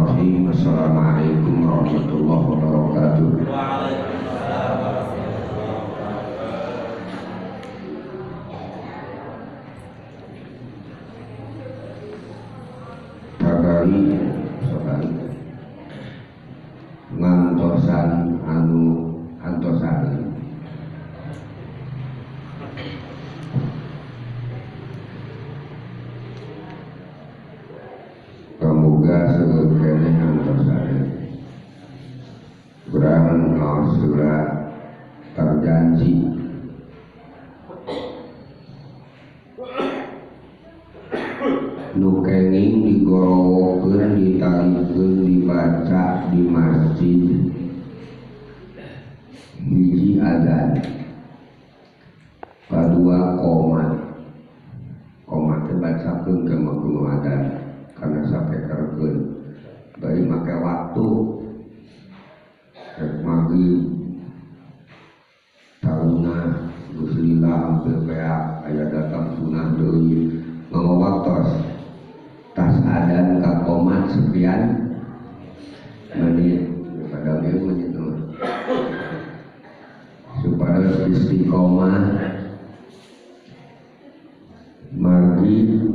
Bismillahirrahmanirrahim. Assalamualaikum warahmatullahi wabarakatuh. Waalaikumsalam warahmatullahi wabarakatuh. Kabari sakali ngantosan anu antosan kamuga seueur keneh antosane urang ngaos surat terjanji nu kenging digorowokeun ditalikeun dibaca di masjid hiji adzan kadua qomat qomat teh bacakeun ke kuno adzan karena sapekerkeun bari make waktu rek maghrib taunah geus lila hampir beak aya datang sunah deui nganggo waktos tas adan ka qomat sekian menit daripada dia menit supaya istiqomah margi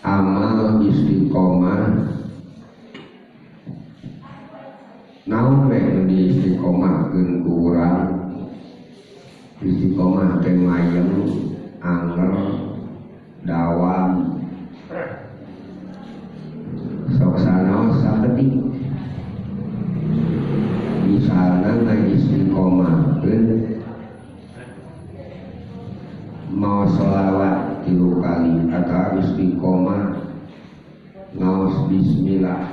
amal istiqomah naon we nu diistiqomahkeun ku urang istiqomah teh mayeng anger dawam sok sanaos sakedik misalna ngaistiqomahkeun mau sholawat 3 kali atau istiqomah ngaos bismillah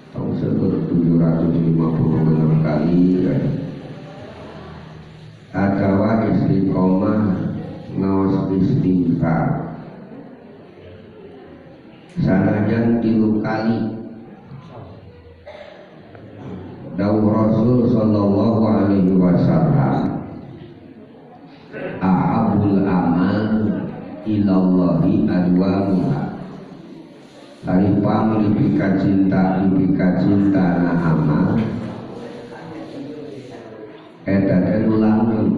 tong seueur 756 kali atau istiqomah ngaos istighfar sanajan 3 kali. Dawuh Rasul sallallahu alaihi wasallam ahabul amal ilallahi adwamuha. Ari pang dipika cinta na amal eta teh nu langgeng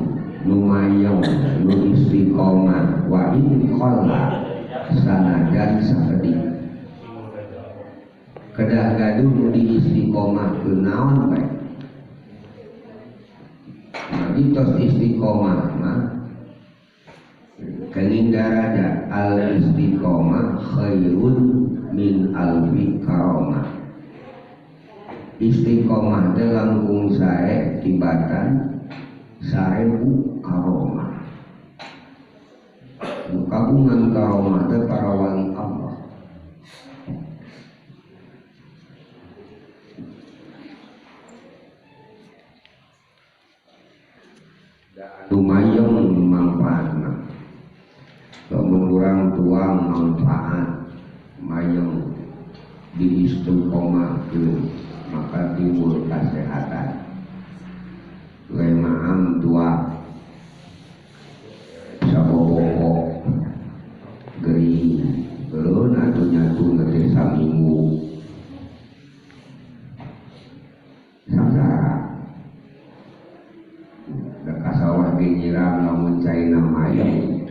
nu mayeng nu istiqomah wa in qalla sanajan sakedik. Kedah gaduh nu diistiqomahkeun naon bae. Nah, tos istiqomah mah kening daraja al istiqomah khairun min alfi karomah. Istiqomah teh langkung sae tibatan 1000 karomah. Nu kagungan karomah teh para wali Allah. Lumayan manfaatna. Lamun urang tuang manfaat mayeng diistiqomahkeun maka timbul kesehatan. Lemaam tua saboboko gering beun atuh nyatu teh saminggu sangsara. Da ka sawah ge nyiram lamun caina mayeng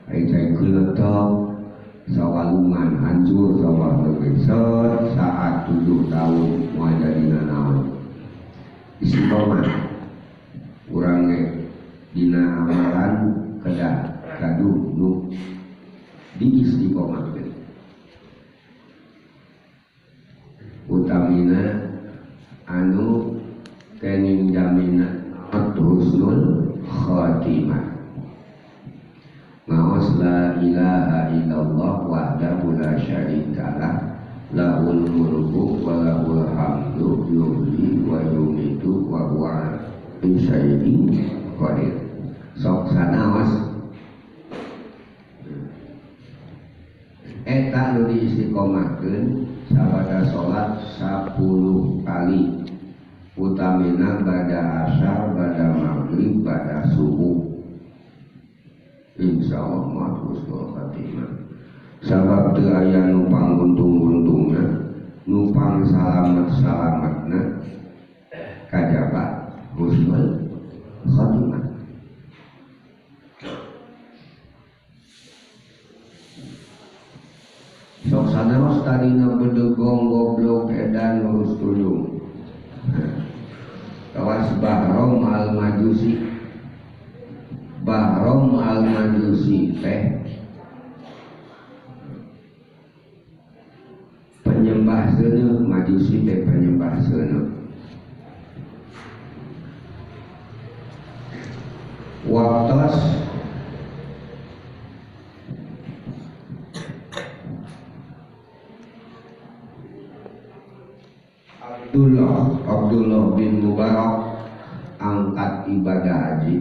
ai cai keuleuteup sawalungan hancur sawah teh set saat 7 tahun moal jadi nanaon. Istiqomah urang ge dina amalan kedah gaduh nu diistiqomahkeun. Utamina anu kening jaminan husnul khatimah. Ngaos la ilaha illallah wahdahu la syarikalah lahul mulku wa lahul hamdu yuhyi wa yumiitu wa huwa ala kulli syai'in qadir. Sok sanaos eta nu diistiqomahkeun sabada salat 10 kali utamina bada asar, bada maghrib, bada subuh. Insyaallah mah husnul khatimah. Sabab teu aya nu panguntung-untungna salamatna kajaba husnul khatimah. Sok sanaos tadina bedegong goblok edan lurus tulung. Kawas Bahrom al-Majusi. Bahrom al-Majusi teh penyembah seuneu, Majusi teh penyembah seuneu. Waktos Abdullah bin Mubarak angkat ibadah haji.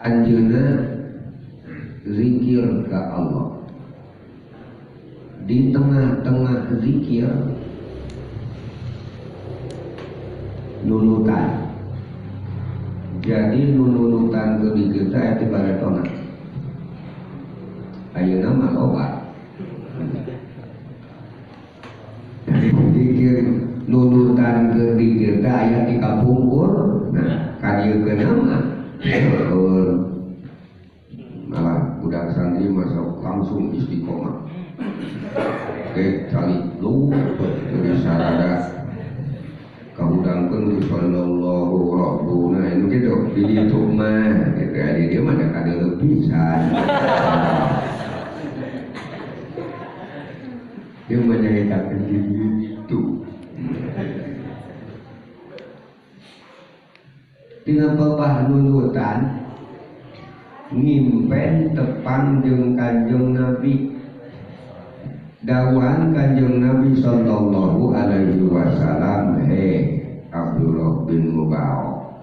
Anjeunna zikir ke Allah. Di tengah-tengah zikir nunutan. Jadi nunutan ke kita ya baretona. Ayeuna mah loba. Zikir nunutan ke kita aya di kapungkur. Nah, kadieu mah malah budak santri masuk langsung istiqomah. Oke, cali lu dari sarada kahudangkeun sallallahu rabbuna anu kitu di ditu mah kitu aya dia mah da kadeuleuh pisan. Dia menyeritakan gitu. Tina pepah nunutan ngimpen tepang jeung Kanjeng Nabi. Dawuhan Kanjeng Nabi sallallahu alaihi wasallam, he Abdullah bin Mubarak,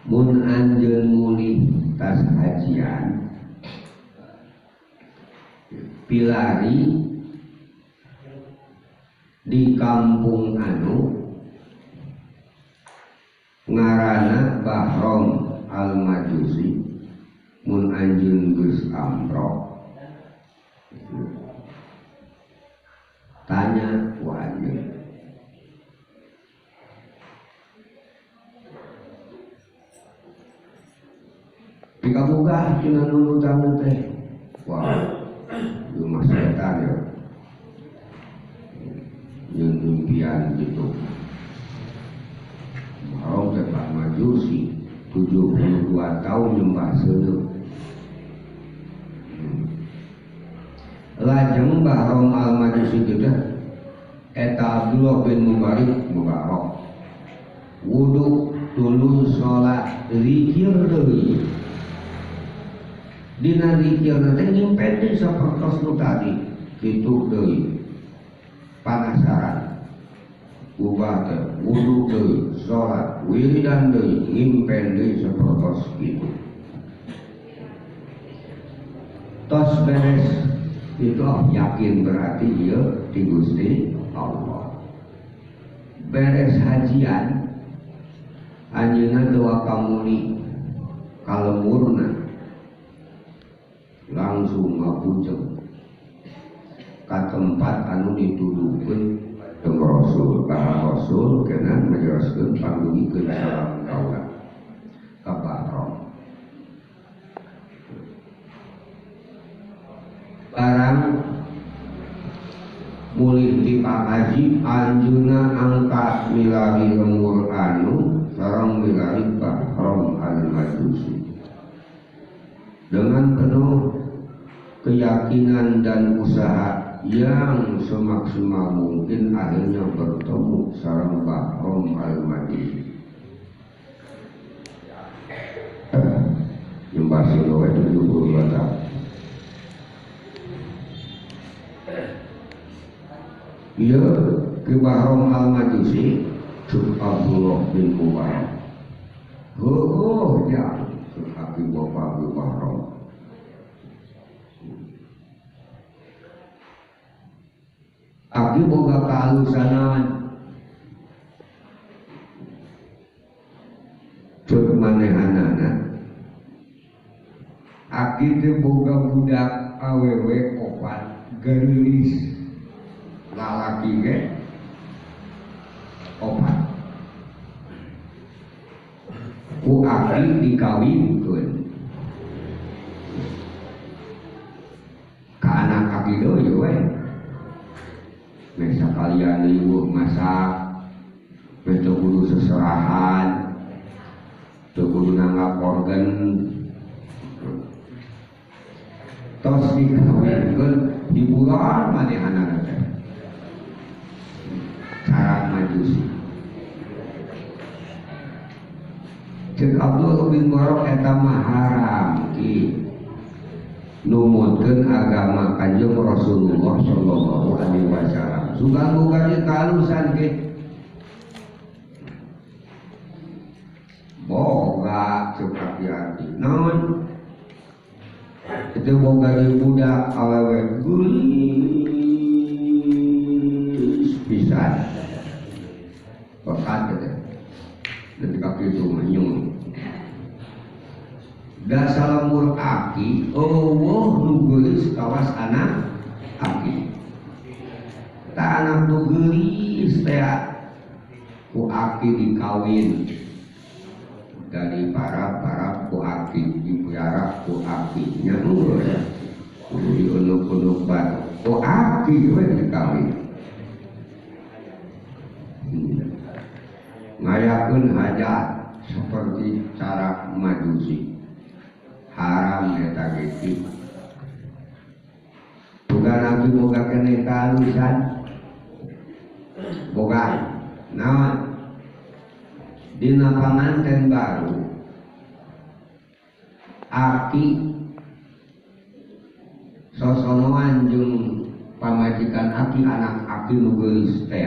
mun anjeun mulih tas hajian pilari di kampung anu ngaranna Bahrom al-Majusi, mun anjeun geus amprok tanya ku anjeun. Dikabugah tina nunutan teh. Wah, ieu mah setan ya. Yang impian gitu. Bahrom teh Pak Majusi 72 tahun nyembah seuneu. Lajeng Bahrom al-Majusi gitu eta Abdullah bin Mubarak wudu tuluy salat zikir deui. Dina zikirna teh nyimpen deui sapertos nu tadi kitu deui. Panasaran ubah teh wudu deui salat wiridan deui ngimpen deui sapertos kitu. Tos beres itu yakin berarti ieu di Gusti Allah. Beres hajian anjeunna teu kamuli kalemurna langsung ngabujeng ka tempat anu dituduhkeun jeung Rasul. Ka Rasul kenan ngajelaskeun panggugikeun salam kaula ka Bahrom. Barang mulih di Pak Haji anjeunna angkat milari lemur anu sareng milari Bahrom al-Majusi dengan penuh keyakinan dan usaha yang semaksimal mungkin akhirnya bertemu sareng Bahrom al-Majusi. Nyembah seuneu 72 tahun. Iya ke Bahrom al-Majusi cuk Abdullah bin Mubarak. Oh ya, cuk aki bapak Abu Bahrom. Aki boga kehalusanan. Cuk manehanana. Aki teh boga budak awewe opat geulis lalaki ge opat ku aki dikawinkeun ka anak aki deui we meh sakalian liweuh masak meh teu kudu seserahan teu kudu nanggap organ tos dikawinkeun hiburan manehanana teh cara majusi. Cek Abdul bin Mubarak eta mah haram ki numutkeun agama Kanjeng Rasulullah sallallahu alaihi wasallam. Sugan boga ieu kahalusan ki. Boga cek aki-aki. Naon? Itu boga deui budak awewe geulis pisan. Pekat teh. Dan kaki itu menyung. Dasar lembur aki, eueuh nu geulis kawas anak aki. Ta anak nu geulis teh ku aki dikawin dari para ku aki dipiara ku aki nya kudu diunuk-unuk batu ku aki we dikawin. Ngayakeun hajat seperti cara majusi haram eta ge. Boga nabi boga keneh kahalusan boga naon dina panganten baru aki sosonoan jeung pamajikan aki anak aki nu geulis teh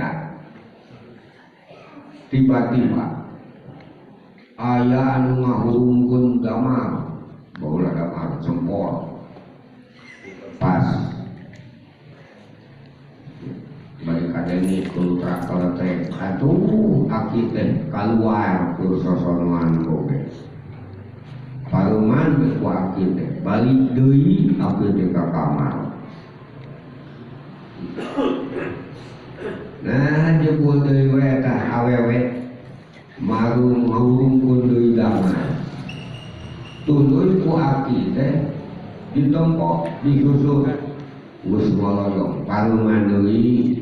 tiba-tiba aya anu ngahurungkeun damar baheula damar cempor pas balik kadenge ku traktor teh atuh aki teh kaluar ku sosonoan oge paruman ku aki teh balik deui aki teh ka kamar. Nah jebul deui we tah awewe marung ngahurungkeun deui damar tuluy ku aki teh ditempo disusul geus ngolodong paruman deui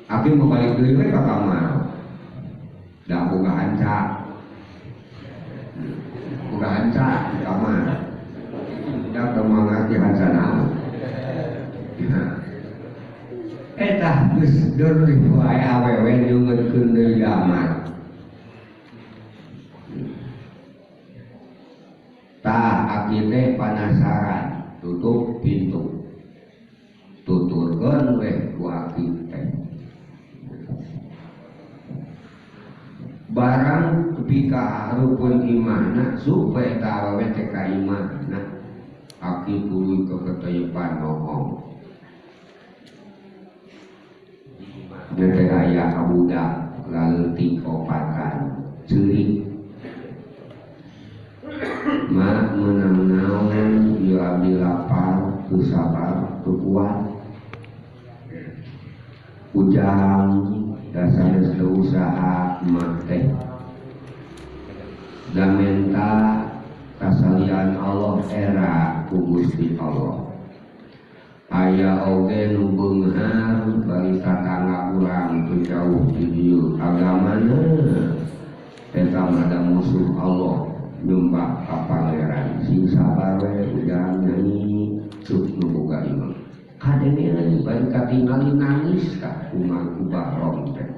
aki mau balik deui we ka kamar da boga hanca di kamar da teu mangarti hanca naon. Eta geus deureuh wae awewe nyungeutkeun deui damar. Tah aki teh panasaran tutup pintu tuturkeun we ku aki teh barang tepi ka hareupeun imahna supaya eta awewe teh ka imahna aki tuluy keketeyepan nohong. Dia teh aya budak laleutik opatan ceurik mak meunang naon ieu abdi lapar teu sabar teu kuat ujang dasar teu usaha mak teh da menta kasalian Allah era ku Gusti Allah. Aya oge nu beunghar bari tatangga urang teu jauh di dieu agamana eta mah da musuh Allah nyembah ka pangeran sing sabar we ujang nyanyi cuk nu boga imah kadenge bari katingali nangis ka kumaha ku Bahrom teh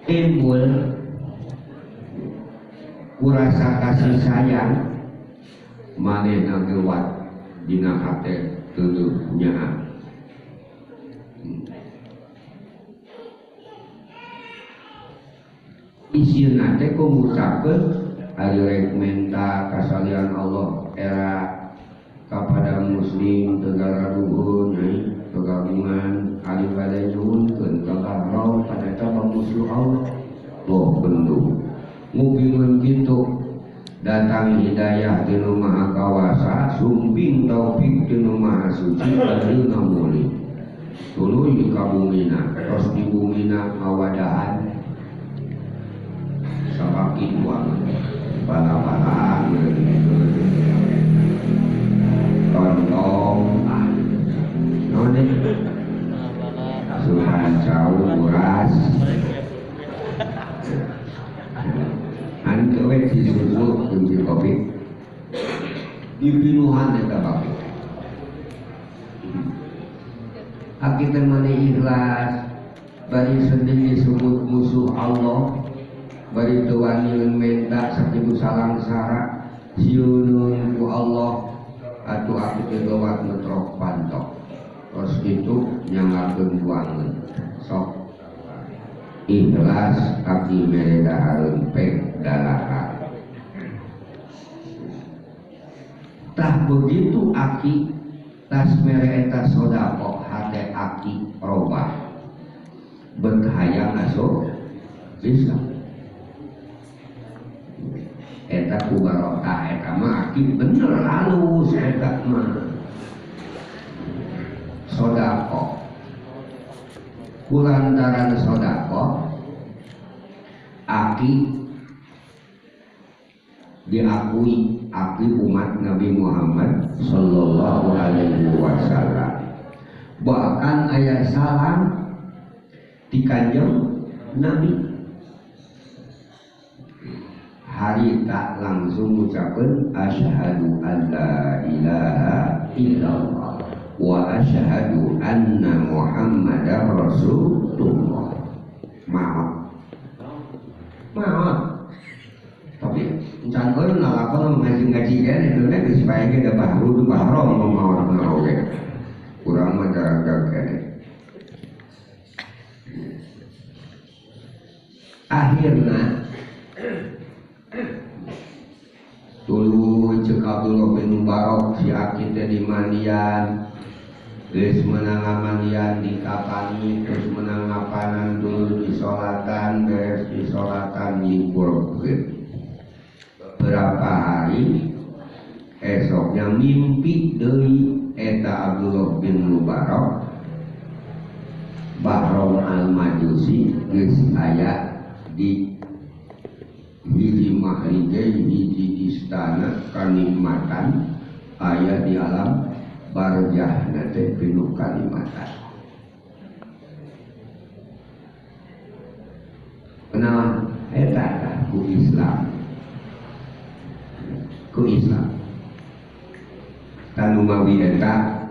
timbul kurasa kasih sayang manehna geuwat dina hate teueuh nyaah. Isieuna teh ku ngucapkeun ari rek menta kasalian Allah era kapada muslim tegara luhur nyai kegabungan ari bade nyuhunkeun ka Bahrom pada eta pamusuh Allah loh bendung ngupingeun kitu datang hidayah ti Nu Maha Kawasa. Sumping taufik ti Nu Maha Suci ayeuna mulih. Tuluy ka bumina, tos di bumina ngawadahan sabaki buangan bala-balaan tontong naon deui asupan cau buras henteu we si susu jeung si kopi dipinuhan eta kopi. Aki teh mani ikhlas bari sedih disebut musuh Allah bari teu wani menta sakitu salangsara sieuneun ku Allah atuh aki teh lewat netrok pantok terus kitu nyangakeun buangeun sok ikhlas aki mere dahareun pek dalahar. Tah begitu aki tas mere eta sedekah hate aki robah bet hayang asup Islam eta ku barokah eta mah aki bener halus eta mah sedekah kulantaran sedekah aki diakui aki umat Nabi Muhammad sallallahu alaihi wasallam. Bahkan ayat salam di Kanjeng Nabi hari tak langsung ucapkan asyhadu alla ilaha illallah wa asyhadu anna Muhammadar Rasulullah. Maaf, maaf, tapi encan euy ngalakon ngaji-ngaji kan itu teh geus pae ge da bahru bahrom maot mah oge. Urang mah jarang kene. Akhirna tuluy ceuk Abdullah bin Mubarak si aki teh di mandian geus meunang mandian dikapani terus meunang ngapanan tuluy disolatan beres disolatan nyingkurkeun. Beberapa hari esoknya mimpi deui eta Abdullah bin Mubarak Bahrom al-Majusi geus aya di hiji mahligai hiji istana kanikmatan aya di alam barzah teh pinuh kanikmatan. Kenalan eta tah ku Islam. Ku Islam tanu mawi eta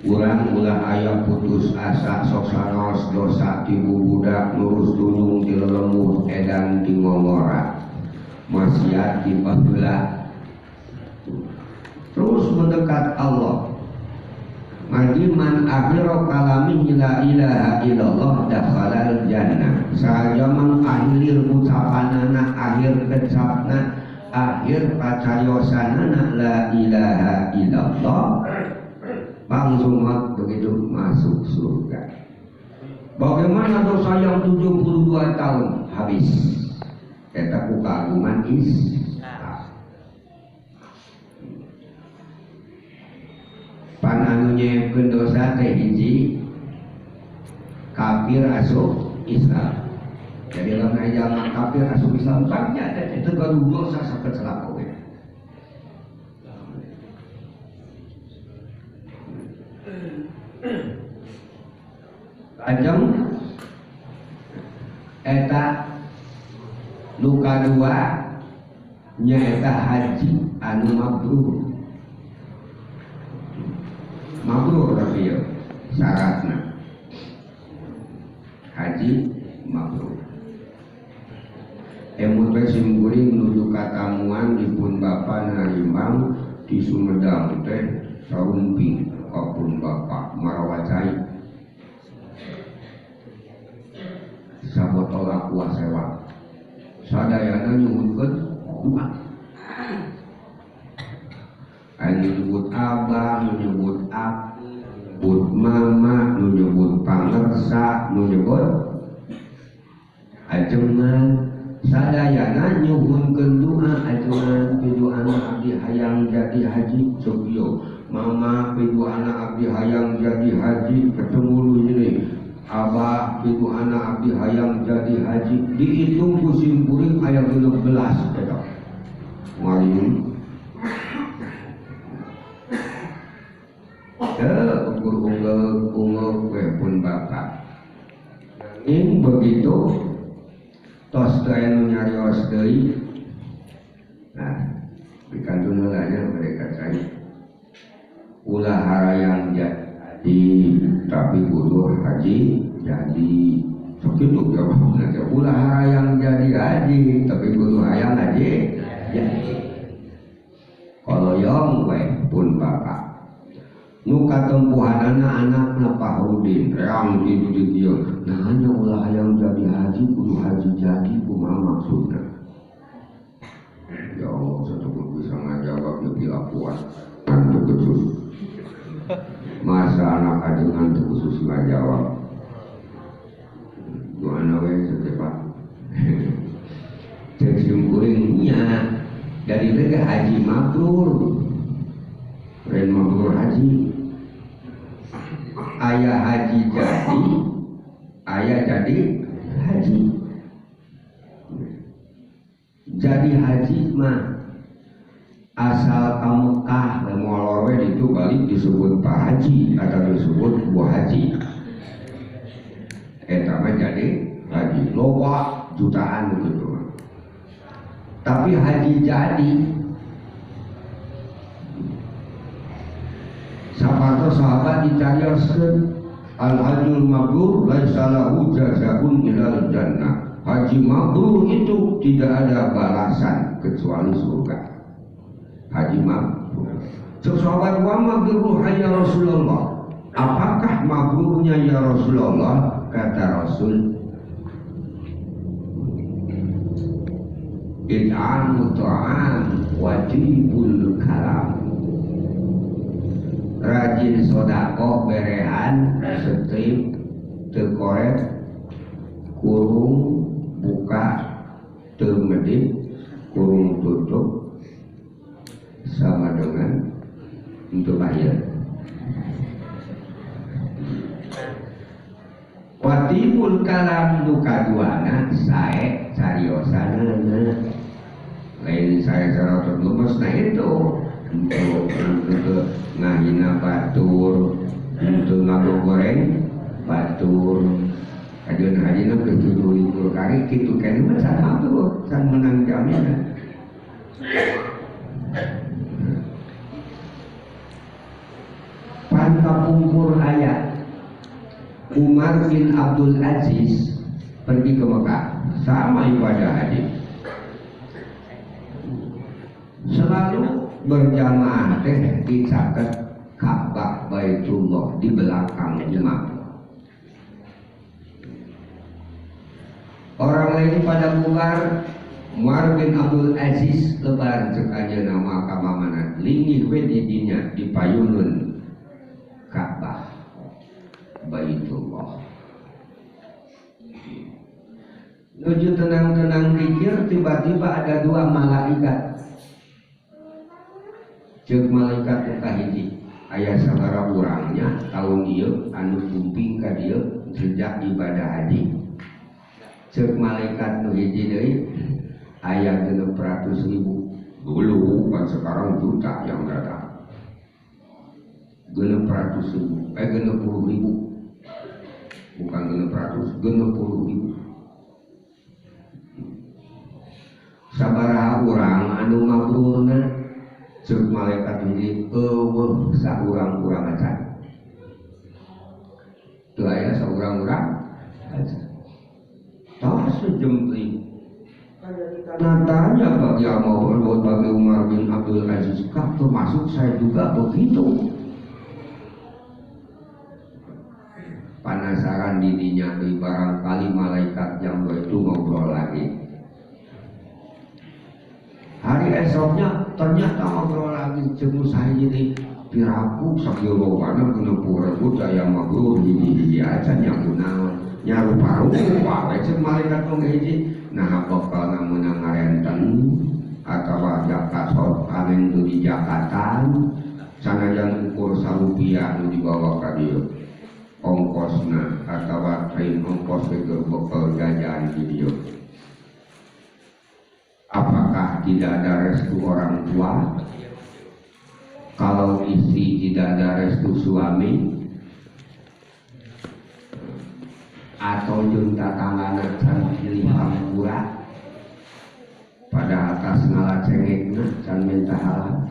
urang ulah aya putus asa sok sanaos dosa ti bubudak lurus tunung ti lelembut edan ti ngongora maksiat ti baheula terus mendekat Allah. Madiman akhira kalamihi la ilaha illallah dakhalal jannah. Sajaman akhir ucapanana akhir kecapna akhir pacariosanana la ilaha illallah langsung begitu masuk surga. Bagaimana dosa yang 72 tahun habis eta ku kagungan Islam. Pan anu nyeepkeun dosa teh hiji kafir asup Islam. Jadi lamun aya jalma kafir asup Islam banyak teh itu gaduh dosa sakecelak oge. Lajeng eta nu kadua nyaeta haji anu mabrur. Mabrur tapi ya syaratna haji mabrur. Emut we simkuring nuju katamuan dipun bapa narimbang di Sumedang teh sarumping ka pun bapa marawa cai sabotol aqua sewa sadayana nyuhunkeun doa. Anu nyebut abah, nu nyebut aki, nyebut mama, nu nyebut pangersa, nu nyebut ajengan sadayana nyuhunkeun doa ajengan piduana abdi hayang jadi haji cek ieu mama pitu anak abdi hayang jadi haji ketemu lu ini abah pitu anak abdi hayang jadi haji dihitung ku simkuring aya 16 eta ngaliung teu ukur ungeuk-ungeuk we pun bapak nanging begitu tos teu aya nu nyarios deui nah dikantun heula nya mereka cai ulah harayang jadi tapi kudu haji jadi sakitu jawabna teh ulah harayang jadi haji tapi kudu hayang haji jadi koloyong we pun bapak nu katempuhanana anakna Pahrudin reang kitu di dieu nah nya ulah hayang jadi haji kudu haji jadi kumaha maksudna ya Allah satu bisa ngajawab lebih akuat ngantuk khusus masa anak aja ngantuk khusus ngajawab gimana we setiap cek simkuring nya dari teh haji mabrur lain mabrur haji ayah haji jadi ayah jadi haji jadi haji mah asal ka Mekah molor we ditu balik disebut Pak Haji atau disebut Bu Haji eta mah jadi haji loba jutaan gitu tapi haji jadi saparto sahabat dicarioskeun al hajjul mabrur laisa lahu jazaa'un illal jannah haji mabrur itu tidak ada balasan kecuali surga haji mabrur. Sahabat wa mabrur ya Rasulullah apakah mabrurnya ya Rasulullah kata Rasul it'amu ta'am wajibul kalam rajin sodakoh berehan strip teu koret kurung buka teu medit kurung tutup sama dengan untuk bayar watibul kalam nu kaduana sae cariosanana lain sae saratus lemes nah itu untuk ngahina batur untuk ngagoreng batur kajian hajina ke 27 kali kitu keneh mah can mabrur can menang jaminan pan kapungkur ayat Umar bin Abdul Aziz pergi ke Mekah sama ibadah haji selalu berjamaah teh dicatat Ka'bah Baitullah di belakang imam. Orang lain pada bubar, Umar bin Abdul Aziz lebar cek aja nama kamamana linggih we di dinya di payunun Ka'bah Baitullah. Nuju tenang-tenang pikir tiba-tiba ada dua malaikat. Cek malaikat nu kahiji aya sabaraha urangnya tahun ieu anu sumping ka dieu sejak ibadah haji. Cek malaikat nu hiji deui aya 600.000 dulu kan sekarang juta yang datang 600.000 60.000 bukan 600 60.000 sabaraha urang anu mabrurna cek malaikat hiji eueuh saurang-urang acan teu aya saurang-urang acan tos jempling. Nah, tanya bagi bagi Umar bin Abdul Aziz, kah termasuk saya juga begitu? Penasaran dirinya, barangkali malaikat yang itu ngobrol lagi. Hari esoknya ternyata ngobrol lagi, cemu saya jadi piraku sakieu lowana 60.000 daya mabrur hiji-hiji aja nyakunaon nyarupa-rupa we cek malaikat nu hiji. Nah bakal menang ngarenten atau Jakarta panen itu di Jakarta sanajan ukur sarupiah nu dibawa ka dieu ongkosna atau train ongkos ke bekal jajan di dieu. Apakah tidak ada restu orang tua? Kalau istri tidak ada restu suami, atau jeung tatanggana can pilih hampura pada atas ngala cengekna can minta halal.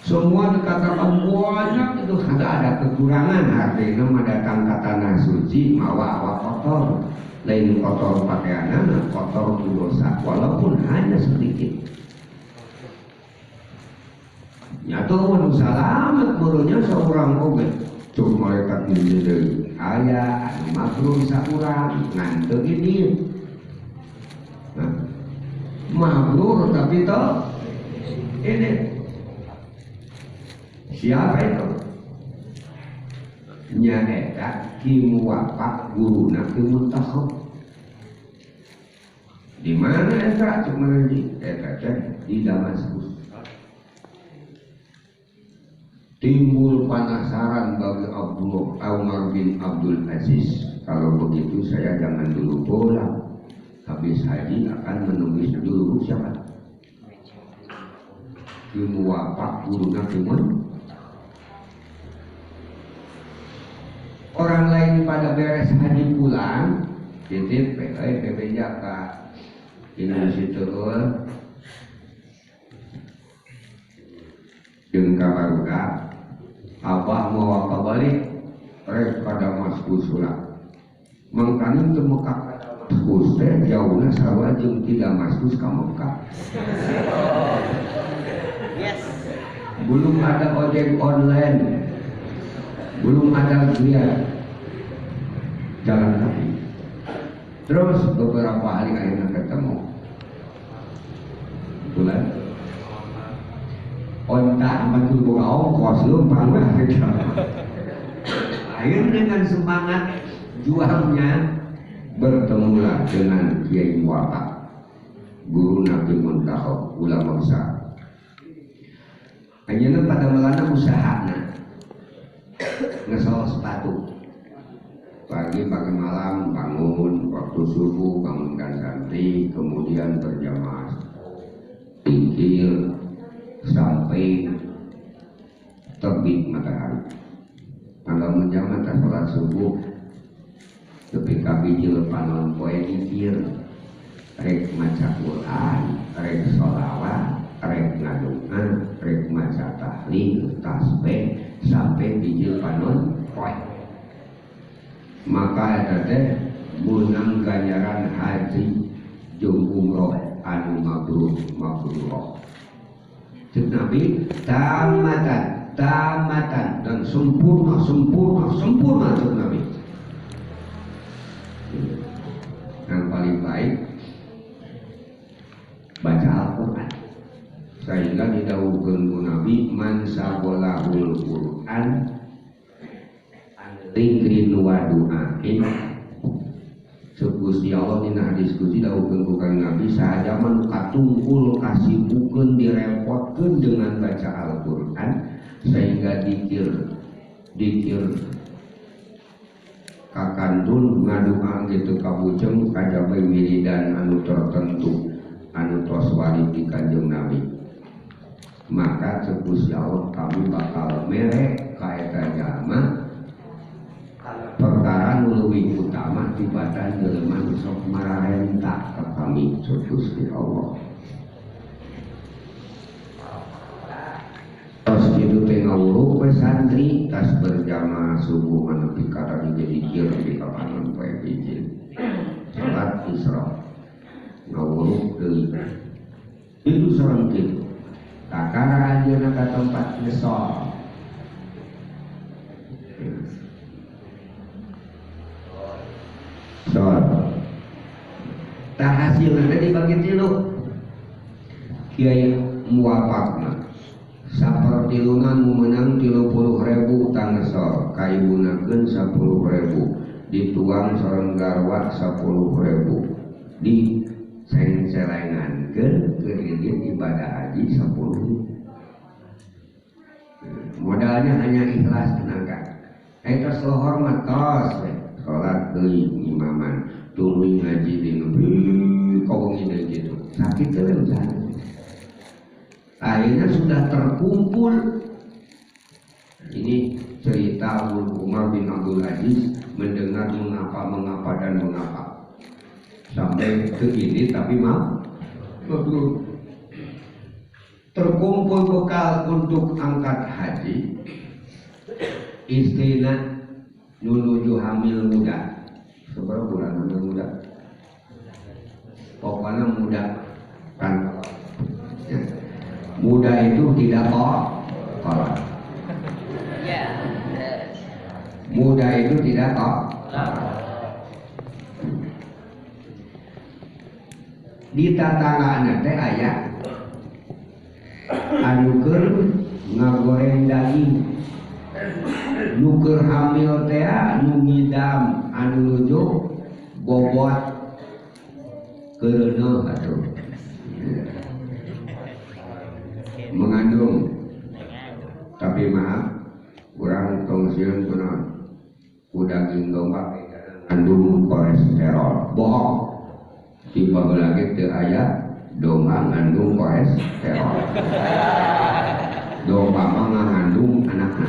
Semua dikatakan banyak itu ada kekurangan. Artinya mah datang ke tanah suci mawa awak kotor, lain kotor pakaianana, kotor ku dosa walaupun hanya sedikit. Nyatu mun salamet murunya seorang oge cuk malaikat deui aya anu mabrur saurang ngan teu ini. Nah, mabrur tapi toh ini siapa itu? Nyaeta Ki Muwafaq guruna Ki Muntakhab. Di mana eta cuk maneh eta teh di Damaskus. Timbul penasaran bagi Abdullah Umar bin Abdul Aziz. Kalau begitu saya jangan dulu pulang. Habis haji akan menemui dulu siapa? Ki Muwafaq guruna Ki Muntakhab. Orang lain pada beres haji pulang, titip PB Jaka, ini situ jeung ka barudak, abah mawa kabalik rek ka Damaskus heula. Mangkaning teu mekak ka Damaskus teh jauhna sarua jeung ti Damaskus ka Mekah. Yes. Belum ada ojek online. Belum ada dia jalan kaki. Terus beberapa hari akhirnya ketemu. Bulan onta amat boga ongkos lumpang lah. Akhirnya dengan semangat juangnya bertemulah dengan Kiai Muwafaq, guru Nabi Muntakhab, ulama besar. Hanya pada melana usahana ngesol sepatu pagi pagi malam bangun waktu subuh bangunkan santri, kemudian berjamaah tingkir sampai terbit matahari. Tanggal menjamaah tak sholat subuh ketika bijil panon poe dikir rek maca Quran, rek sholawat, rek ngadungan, rek maca tahlil, tasbih sampai bijil panon poe. Maka eta teh meunang ganjaran haji jeung umroh anu mabrur mabrurah. Cek Nabi tamatan tamatan dan sempurna sempurna sempurna cek Nabi. Yang paling baik baca Al-Quran, sehingga didawuhkeun ku Nabi man sabolahul Quran dzikrin wa du'ain. Gusti Allah dina hadis Gusti dawuhkeun ku Kanjeng Nabi sahaja man katungkul kasibukeun direpotkeun dengan baca Al-Qur'an sehingga dikir dikir kakantun ngadoa gitu kabuceng kajaba wiridan anu tertentu anu tos wari di Kanjeng Nabi, maka Gusti Allah kami bakal mere ka eta jalma perkara nu leuwih utama tibatan jelema nu sok mararenta ka kami Gusti Allah. Tos kitu teh ngawuruk we santri tas berjamaah subuh nepi ka tadi dikir nepi ka panon poe bijil salat Isra ngawuruk deui itu sareng kitu kakara anjeunna ka tempat ngesol. Tak hasilnya dibagi tilu Kiai Muwafaqna sapertilunan memenang 30.000 tangesol kaibunakeun 10.000 dituang sareng garwa 10.000 di sengselengan Sedangkan kredit ibadah haji 10. Modalnya hanya ikhlas tenaga. Eta lohor mah tos we salat deui imaman tuluy ngaji di nepi kawengi deui kitu. Sakit teh usaha. Akhirnya sudah terkumpul. Ini cerita Umar bin Abdul Aziz mendengar mengapa, mengapa dan mengapa sampai ke ini, tapi maaf terkumpul bekal untuk angkat haji. Istrina menuju hamil muda. Seberapa bulan hamil muda? Pokoknya muda kan. Muda itu tidak kolot. Muda itu tidak kok. Di tatanggaan teh aya anu keur ngagoreng daging. Nu keur hamil teh nu ngidam anu nuju bobot keureuneuh atuh. Mengandung. Tapi maaf, urang tong sieun kunaon? Ku daging domba ngandung kolesterol. Bohong. Tiba lagi teu aya domba ngandung kolesterol. Domba mah ngandung anakna.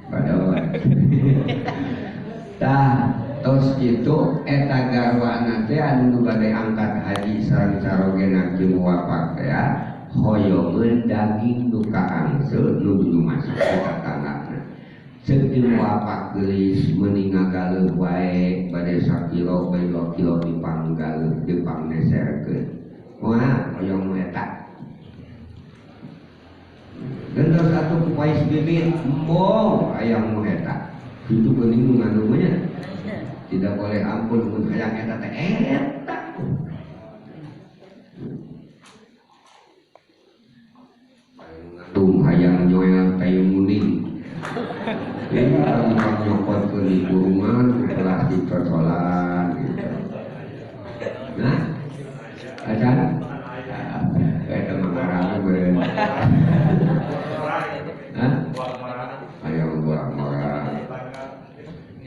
Padahal tah tos kitu eta garwana teh anu bade angkat haji sareng carogena ki muwafaq teh hoyongeun daging nu kaangseut nu masak ka tatanggana. Ceuk di muwafaq geulis meuni ngagaleuh wae bade sakilo bae 2 kilo dipanggaleuh dipangneserkeun. Moal hoyong nu eta. Gentos atuh ku pais bibit embung hayang nu eta. Kitu geuning nu ngandung nya. Tidak boleh ampun mun hayang eta teh eta. Tung hayang nyoel tai muning. Ini kami nyokot ke di kurungan, ke plastik cocolan gitu. Nah, acan, kayak teman orang beren. Hah? Hayang buang orang.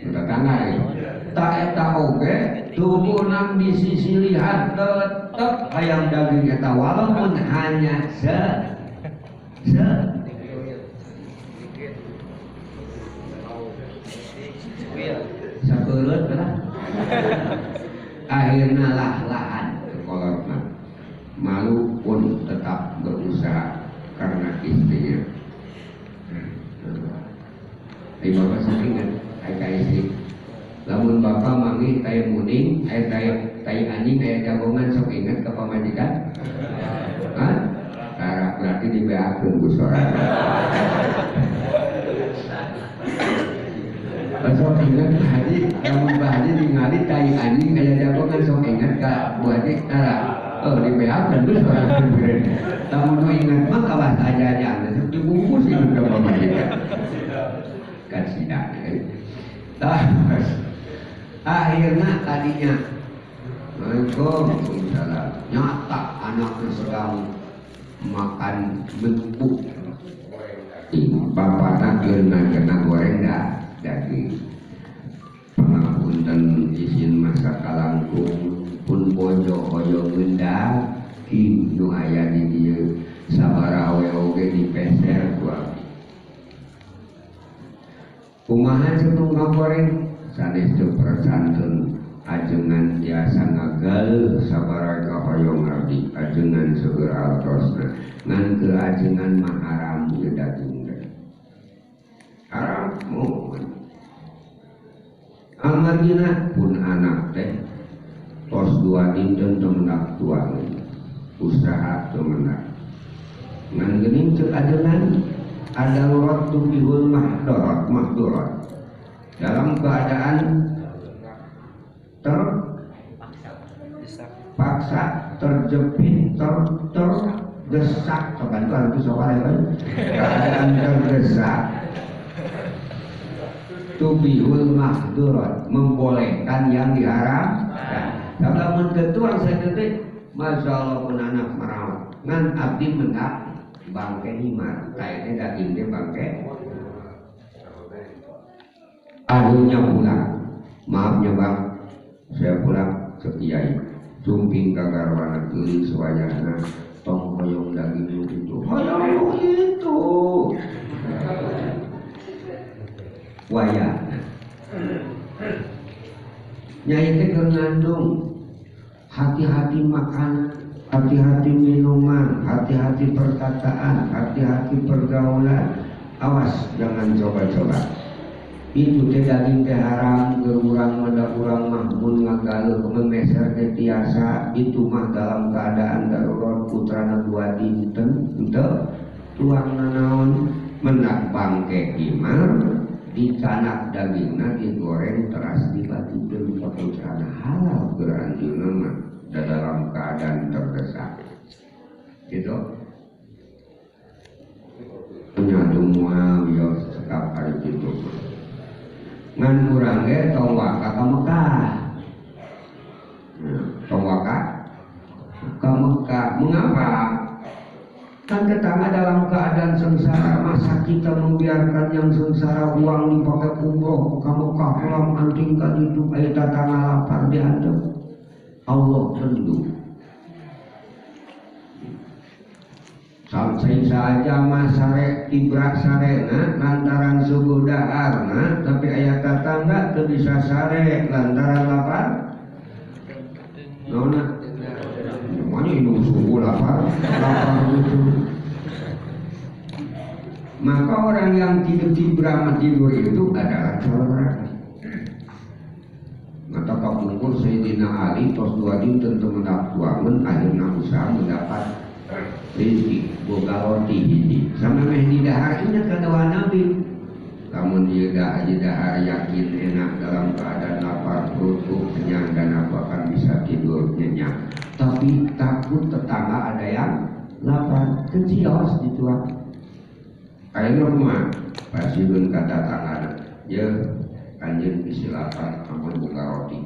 Tetangga ya. Tak eta oge, tubuh nang di sisi lihat tetep hayang daging eta walaupun hanya se sapeuleuh lah. Akhirnya lah-lahan kolotna. Malu pun tetap berusaha karena istrinya. Ai bapak sering kan ai ka istri. Lamun bapak manggih tai muning, ai tai anjing aya jagongan sok inget ka pamajikan. Hah? Tara berarti dibeakeun ku sorangan. Sok inget Pak Haji, lamun Pak Haji ningali tai anjing aya jagongan sok inget ka Bu Haji tara. Oh dibeakeun ku sorangan. Lamun nu inget mah ka bahasa aja-aja sok dibungkus inget ka pamajikan. Kan sidang. Tah akhirnya tadinya Waalaikumsalam. Nyata anaknya sedang makan bentuk bapakna kena goreng daging. Pangapunten izin masak kalangkung pun bojo hoyong daging nu aya di dieu sabaraha we oge dipeser ku abdi. Kumaha ceuk nu ngagoreng sanes teu persanteun ajengan tiasa ngagaleuh sabaraha hoyong abdi ajengan seueur altosna ngan ke ajengan mah haram ieu daging teh haram mohon amargina pun anak teh tos 2 dinten teu mendak tuangeun usaha teu mendak ngan geuning ceuk ajengan adarurat tubihul mahdorat mahdurat dalam keadaan terpaksa, terjepit, terdesak, keadaan terdesak, Tubihul mahdurat, membolehkan yang diharamkan. Lamun ketuang saya teh Masya Allah pun anak merawat ngan abdi mendak bangke himar kayaknya daging dia bangke. Akhirnya pulang, maafnya bang, saya pulang ke kiai sumping kagarwana geulis wajahna tong hoyong daging itu hoyong itu wayahna nyai teh keur ngandung. Hati-hati makanan, hati-hati minuman, hati-hati perkataan, hati-hati pergaulan. Awas jangan coba-coba. Itu teh daging teh haram, gerurang mada urang mah mun ngagaleuh memeser teh tiasa, itu mah dalam keadaan darurat putrana dua dinten henteu tuang nanaon mendak bangke imar dicanak dagingna digoreng teras dibagikeun ka putrana halal keur anjeunna mah dalam keadaan terdesak. Gitu. Nyatu moal yo sekap ari kitu. Ngan urang ge tong waka ka Mekah. Tong waka ka Mekah. Mengapa? Kan tetangga dalam keadaan sengsara, masa kita membiarkan yang sengsara uang dipakai umroh ke Mekah pulang anting ka ditu aya tetangga lapar diantep. Allah bendung. Sampai saja masare tibrak sarena lantaran suguh daharna, tapi aya tetangga teu bisa sare lantaran lapar. Naonna? Namanya indung suguh lapar, lapar gitu. Maka orang yang tidur tibra tidur itu adalah calon neraka. Mata kapungkur Sayyidina Ali tos dua dinten teu mendak tuangeun akhirna usaha mendapat rezeki boga roti hiji. Sampai meh di dahar ingat ka doa Nabi. Lamun ieu dahar yakin enak dalam keadaan lapar perutku kenyang dan aku akan bisa tidur nyenyak. Tapi takut tetangga ada yang lapar, kecios dituang. Ayeuna kumaha? Pasieun ka tatanggana. Ye, anjeun bisi lapar amun boga roti.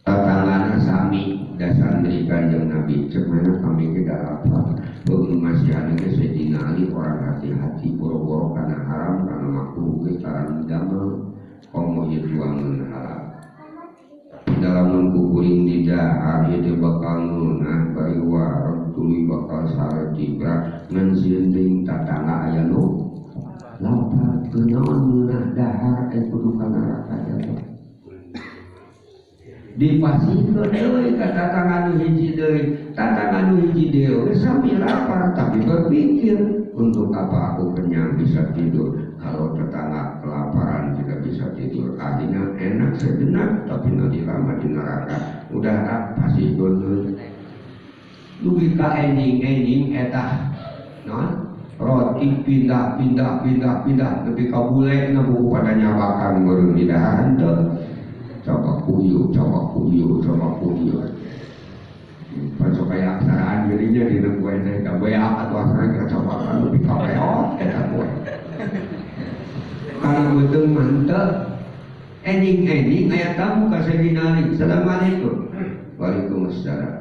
Tatanggana sami dasar dari Kanjeng Nabi, cek mana kami ge da lapar. Beung masihan ge Sayyidina Ali orang hati-hati boro-boro kana haram kana makruh ge tarang damel komo ieu tuangeun halal. Dalam kukuring di dahar ieu teh bakal ngeunah bari wareg tuluy bakal sare tibra ngan sieun teuing tatangga aya nu lapar kunaon ngeunah dahar aya kudu ka neraka jatuh. Dipasihkeun deui ka tatangga nu hiji deui, tatangga nu hiji deui sami lapar tapi berpikir untuk apa aku kenyang bisa tidur kalau tetangga kelaparan tidak bisa tidur. Akhirnya enak sejenak tapi nanti lama di neraka. Udah ah pasihkeun deui. Dugi ka enjing-enjing eta naon roti pindah pindah pindah pindah nepi ka bule na buku pada nyawakan meureun di dahar henteu. Coba kuyu, coba kuyu, coba kuyu. Pasok kayak aksaraan dirinya di kue teh, kabeh atau aksara kita coba kan lebih kapeot eta kue. Karena beuteung mah henteu enjing-enjing aya tamu ka Sayyidina Ali. Assalamualaikum. Waalaikumsalam.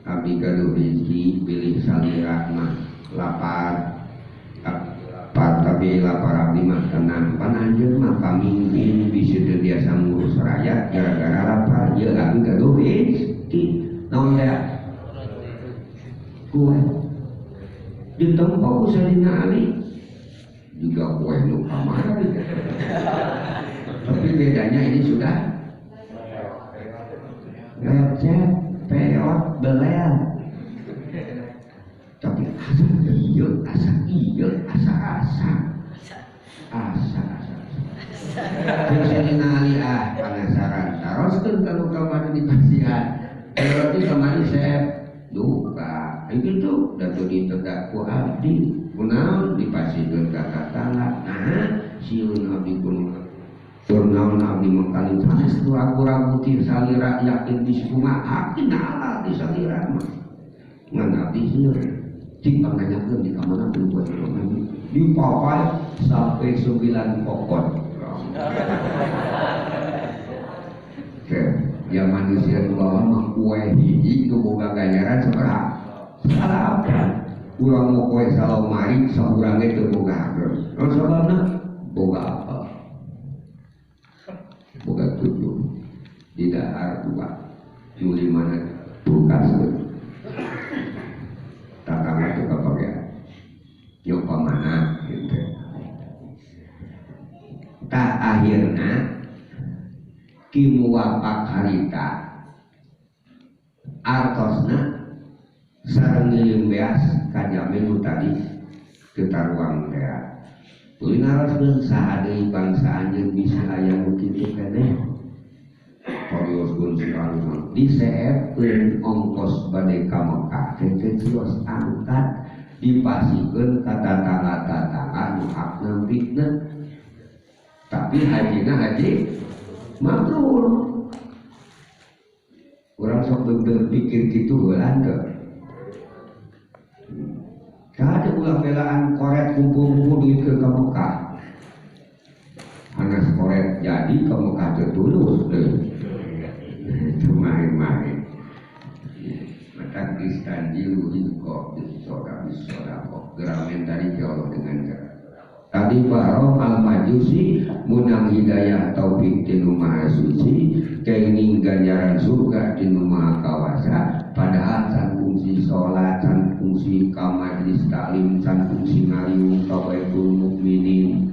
Abdi gaduh rezeki pilih salira mah lapar. Lapar tapi lapar abdi mah tenang. Pan anjeun mah pamimpin bisi teu biasa ngurus rakyat gara-gara lapar ieu abdi gaduh rezeki. Naon teh? Kue. Ditempo ku Sayyidina Ali juga kue nu kamari. Tapi bedanya ini sudah lecet, peot, belel. Tapi asa ieu, asa ieu, asa asa. Asa asa. Jeung Sayyidina Ali ah penasaran. Taroskeun ka nu kamari di pasihan. Roti kamari sep duka. Itu da teu ditedak ku abdi. Kunaon dipasihkeun ka tatangga. Nah, sieun abdi kunaon. Turnaon abdi mangkali sanes ragu-ragu ti salira yakin di kumaha yakin halal di salira mah. Ngan abdi sieun. Cik panganyakeun di kamana teu buat dipapai sampai 9 pokon. Oke, ya manusia nu bawah mah kue hiji nu boga ganjaran sabaraha? Salapan. Urang mau kue salomari saurang ge teu boga hakeun. Naon sababna? Boga apa? Boga 7. Di dahar 2. Nu limana kulkas. Tatangga itu kapagean. Nyoba mana gitu. Tah akhirna ki muwapak harita artosna sareng ngirim beas kajamin nu tadi teu taruang teh. Tuluy naroskeun saha deui bangsa anjeun bisa aya nu kitu keneh. Torioskeun si anu diseepkeun ongkos bade ka Mekah teh kios angkat dipasikeun ka tatangga-tatangga nu hak nampikna. Tapi hajina haji mabrur. Urang sok berpikir kitu heula teu. Kada ulah belaan koret kumpul-kumpul duit ke Mekah. Anas koret jadi ke Mekah teu tulus deui. Itu main-main. Mata istanjilu rizqa bisoda bisodaqah. Geramen tadi jauh dengan cara. Tadi Bahrom al-Majusi munang hidayah taufik tinu maha suci kenging ganjaran surga tinu maha kawasa padahal can fungsi sholat, can fungsi ka majlis taklim, can fungsi ngaliung ka baitul mukminin.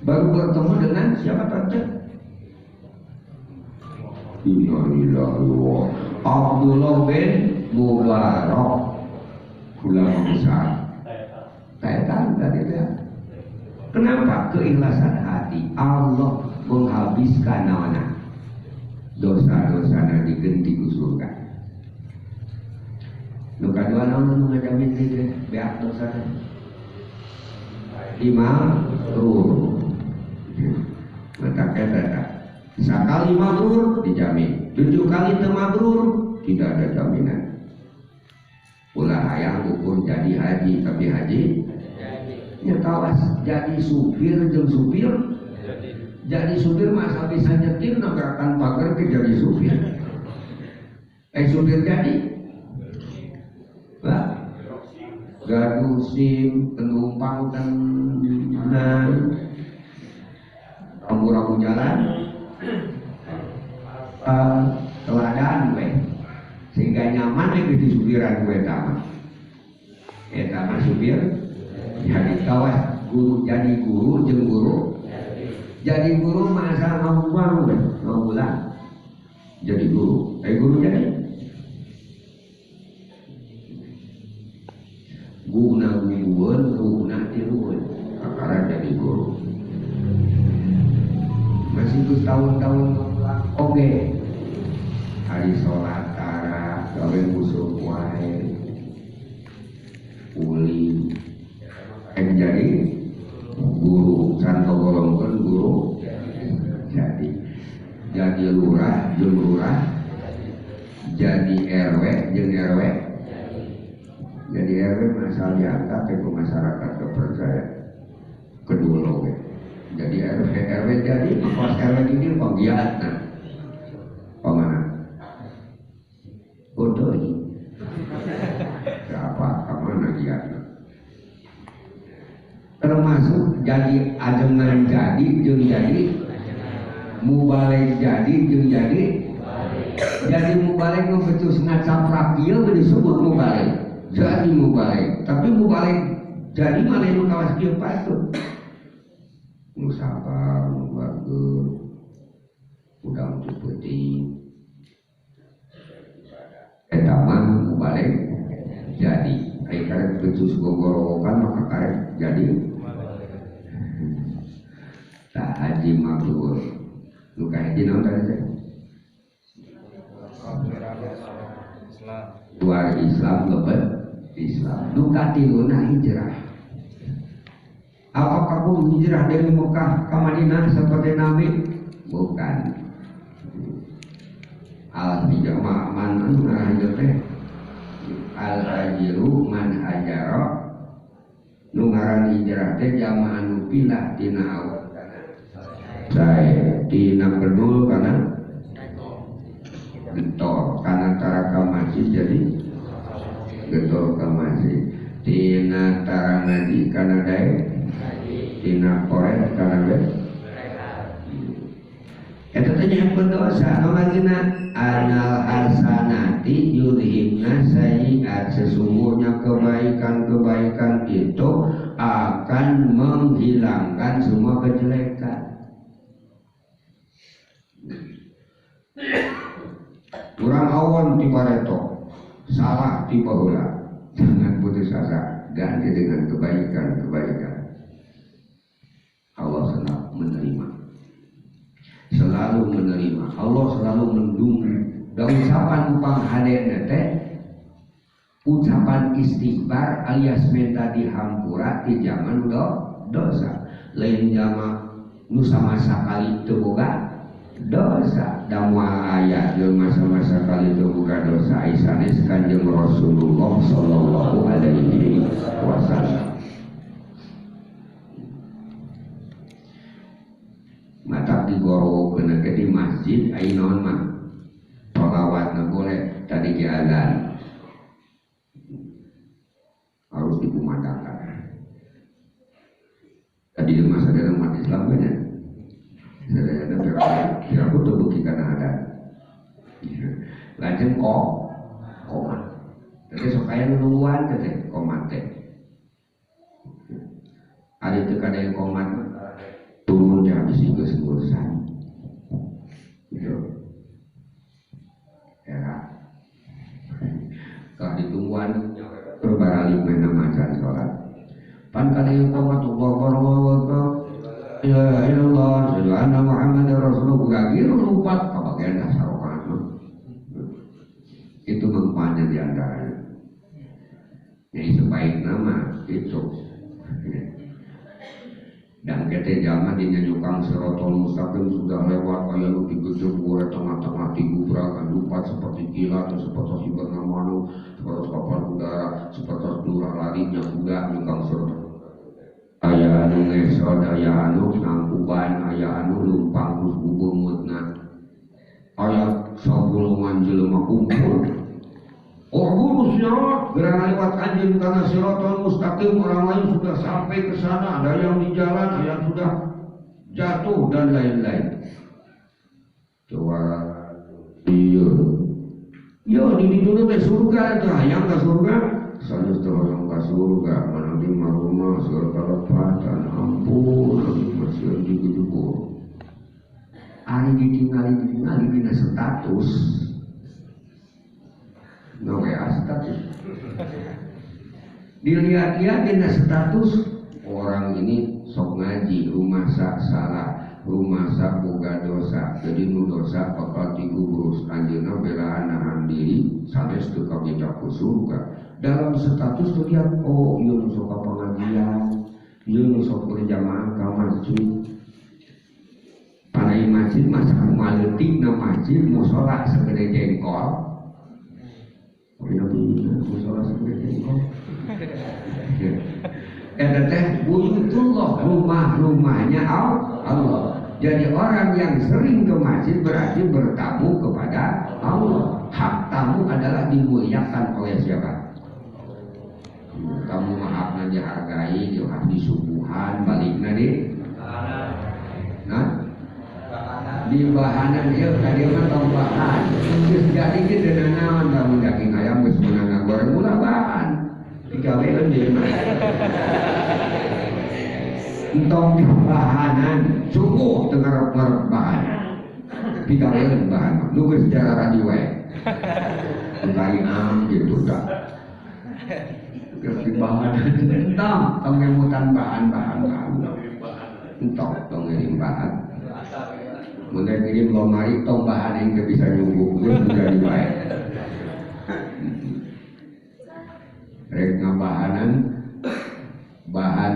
Baru bertemu dengan siapa tadi? Innalillahi wa Abdullah bin Mubarak, ulama besar. Kaitan tadi ya. Kenapa? Keikhlasan hati. Allah menghabiskan nawana dosa-dosana digenti ku surga. Nu kadua naon nu ngajamin teh beak dosana? Lima mabrur. Mata kata sakali mabrur dijamin, 7 kali teu mabrur tidak ada jaminan. Ulah hayang ukur jadi haji tapi haji nya kawas jadi supir jeung supir jadi supir masa bisa nyetir nabrakan pagar ke jadi supir. Supir jadi lah gaduh SIM penumpang tenang rambu-rambu jalan teladan we sehingga nyaman we di supiran we tama eta mah supir jadi kawas guru jadi guru jeung guru jadi guru masa ngabuang we ngabulan jadi guru guru jadi guna gugueun guna tilueun kakara jadi guru masih itu tahun-tahun oke hari sholat tara gawe musuh wae uli jadi guru can kagolongkeun guru jadi lurah jeung lurah jadi RW jeung RW jadi RW asal diangkat ke masyarakat kepercaya kedua we jadi RW RW jadi pas RW ini panggiatna pamana bodoh siapa kamana giatna termasuk jadi ajengan jadi jeung jadi mubalig jadi jeung jadi mubalig nu becus ngacaprak ieu disebut mubalig jadi mubalig tapi mubalig jadi mana nu kawas kieu patut nu sabar nu bageur udang teu peuting eta mah mubalig jadi ai karek becus gogorowokan maka karek jadi tak haji mabrur nu kahiji naon tadi teh luar Islam lebet Islam nu katiluna hijrah. Apakah kamu hijrah dari Mekah ke Madinah seperti Nabi? Bukan. Al hijrah man anu hijrah teh Al hajiru man hajara nu ngaran hijrah teh jalma anu pindah tina awal kana sae, tina bedul kana getol, kana tara ka masjid jadi getol ka masjid, tina tara ngaji kana daek, tina koret kana beh. Eta teh nyaepkeun dosa. Nu lagina anal hasanati yudhibna sayyi'at, sesungguhnya kebaikan-kebaikan itu akan menghilangkan semua kejelekan. Kurang awan ti bareto, salah ti baheula, jangan putus asa, ganti dengan kebaikan-kebaikan. Allah selalu menerima, selalu menerima. Allah selalu mendukung. Dan ucapan upang hadena teh ucapan istighfar alias minta dihampura di zaman dosa. Lain jama nu sama sakali teu boga dosa. Da moal aya jelema sama sakali teu boga dosa sanes Kanjeng Rasulullah sallallahu alaihi wasallam. Matak digorowokeun ke di masjid ai naon mah sholawatna boleh tadi ge azan harus dikumandangkan. Tadi di masa dalam umat Islam banyak sadayana piraku teu beuki kana adat lajeng kok komat teh sok aya nu nungguan teh komat teh ari teu kada komat turun teh habis geus ngurusan gitu era kalau ditungguan berbaralik main macan sholat pan kada yang komat Allahu akbar la ilaha illallah asyhadu anna Muhammadar rasulullah gagir lupat kabagian dasar rokaat itu mengpanya di antaranya. Jadi sebaik nama itu. Dan kete jalma dinyanyukang sirotol mustaqim sudah lewat kaya lu digejebur tengah-tengah digubrakan lupat seperti kilat seperti bernamanu seperti kapal udara seperti lurah larinya kuda nyukang sirotol aya anu ngesod aya anu nangkuban aya anu lumpang terus bubeungutna aya sagulungan jelema kumpul. Urburu sirat, gerangan lewat anjing karena siratal mustaqim, orang lain sudah sampai ke sana, ada yang di jalan, ada yang sudah jatuh dan lain-lain. Coba iya. Yo di dulu teh surga teh hayang ka surga, sanes teh hayang ka surga, mana di rumah surga kalepatan, ampun, masih digejebur. Ari ditingali dina status. No WA status. Dilihat-lihat dina status orang ini sok ngaji, rumah sak salah, rumah sak boga dosa. Jadi nu dosa bakal digubrus anjeunna belaan nahan diri sanes teu kabita ku surga. Dalam status terlihat oh ieu nu sok ka pengajian, ieu nu sok berjamaah ka masjid. Panai masjid masa kumaleutik na masjid musala segede jengkol. Musola segede jengkol. Eta teh buyutullah, rumah-rumahnya Allah. Jadi orang yang sering ke masjid berarti bertamu kepada Allah. Hak tamu adalah dimuliakan oleh siapa? Tamu maafna dihargai, hak disuguhan, balikna di nah di bahanan ieu ka dieu mah tong bahan. Geus jadi ge teu nanaon lamun daging ayam geus meunang ngagoreng ulah bahan. Digaweun deui mah. Entong di bahanan, sungguh teu ngarep-ngarep bahan. Digaweun bahan mah, nu geus jarara di wae. Kai am gitu tah. Geus di bahanan entong tong ngemutan bahan-bahan. Entong tong ngirim bahan. Mun ngirim lomari tong bahan yang teu bisa nyungguh geus jadi wae. Rek ngabahanan bahan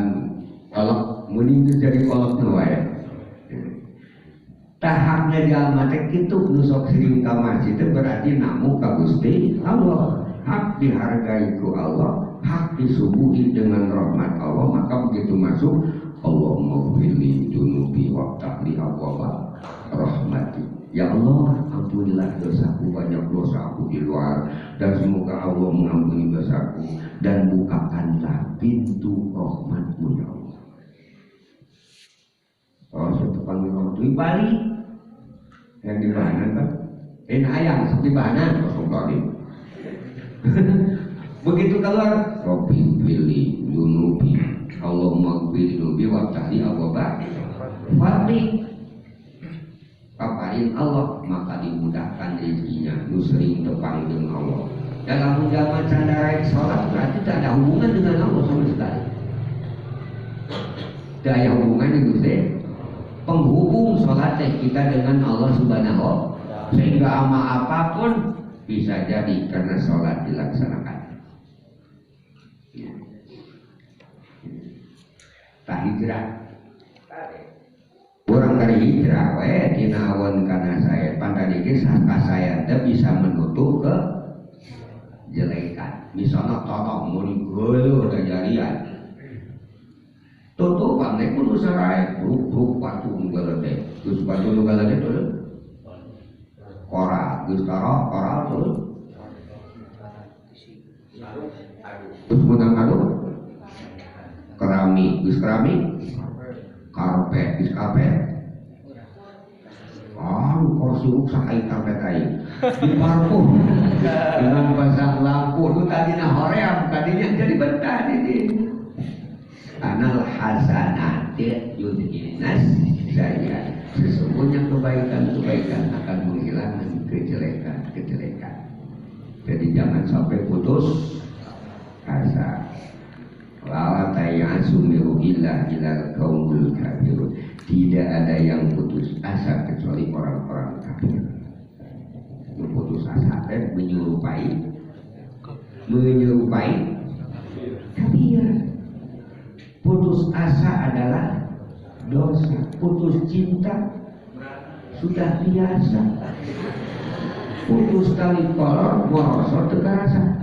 kolok mending geus jadi kolok nu wae. Tahapna jalma teh kitu nu sok sering ka masjid teh berarti namu ka Gusti Allah. hak dihargai ku Allah, hak disuguhi dengan rahmat Allah. Maka begitu masuk, Allahumma ghfirli dzunubi waftahli abwaaba rahmati. Ya Allah, ampunilah dosaku, banyak dosa aku di luar, dan semoga Allah mengampuni dosaku dan bukakanlah pintu rahmatmu ya Allah. Oh, saya terpanggil waktu di Bali yang di mana kan? Ayam seperti mana? Kosong tadi. Begitu keluar, Rabbi ghfirli dzunubi, Allahumma ghfirli dzunubi waftahli abwaaba fadli. Paparin Allah, maka dimudahkan rezekinya. Lu sering tepang dengan Allah. Dalam zaman canda sholat berarti tak ada hubungan dengan Allah sama sekali. Tidak ada hubungannya Gusti. Penghubung sholat kita dengan Allah Subhanahu, sehingga amal apapun bisa jadi karena sholat dilaksanakan. Ya. Tak hijrah. Orang dari hijrah we dina awan kana saya pan tadi ge saya teh bisa menutup ke jelekan. Misalnya tolong mun geuleuh da jarian. Tutupan teh kudu sarae bruk-bruk batu nu galede. Geus batu nu galede tuluy koral, geus taro koral tuluy. Geus meunang adu keramik, geus keramik karpet, geus karpet. Aduh, kursi rusak aing karpet aing. Diparpuh dengan pasang lampu nu tadina hoream tadinya jadi betah di anal hasanati yudhinas saya. Sesungguhnya kebaikan-kebaikan akan menghilangkan kejelekan-kejelekan. Jadi jangan sampai putus asa. La ta'asu miruhillah ilal kaumul kafirun. Tidak ada yang putus asa kecuali orang-orang kafir. Putus asa teh menyerupai kafir. Putus asa adalah dosa. Putus cinta sudah biasa. Putus tali kolor morosot teu karasa.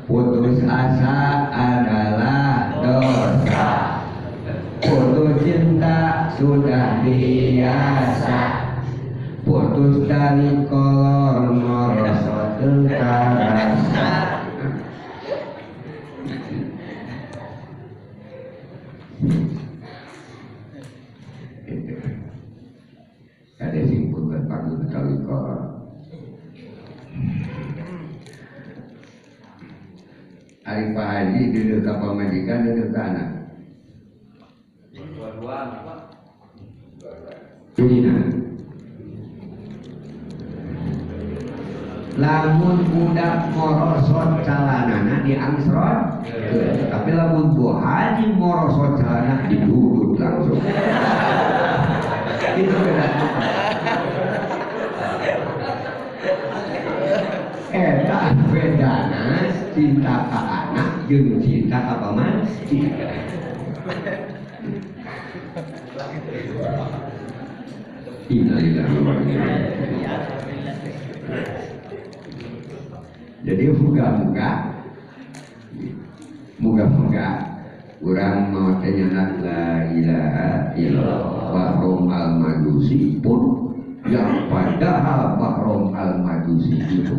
Putus asa adalah dosa. Putus cinta sudah biasa. Putus tali kolor morosot teu karasa. Ada simpulkan panggil tali kolor. Ari Pak Haji duduk ke pamajikan, duduk ke anak. Dua-dua, Pak. Jadi lamun budak morosot calanana diangsrot, tapi lamun Bu Haji morosot calana didudut langsung. Itu beda. Eta bedana cinta ka anak jeung cinta ka pamajikan. Innalillahi wa inna ilaihi raji'un. Jadi moga-moga urang mau teh nyanak la ilaha illallah. Bahrom al-Majusi pun yang padahal Bahrom al-Majusi itu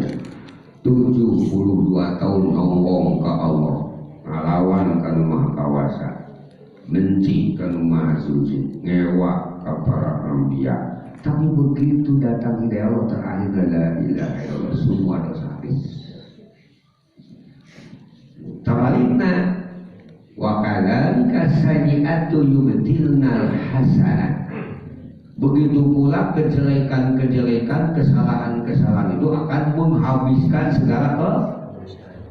72 tahun ngomong ke Allah, ngalawan ka nu Maha Kawasa, benci ka nu Maha Suci, ngewa ka para anbiya. Tapi begitu datang hidayah Allah terakhir la ilaha illallah, semua dosa habis. Tabalikna wa kadzalika sayyi'atu yubdilnal hasanat. Begitu pula kejelekan-kejelekan, kesalahan-kesalahan itu akan menghabiskan segala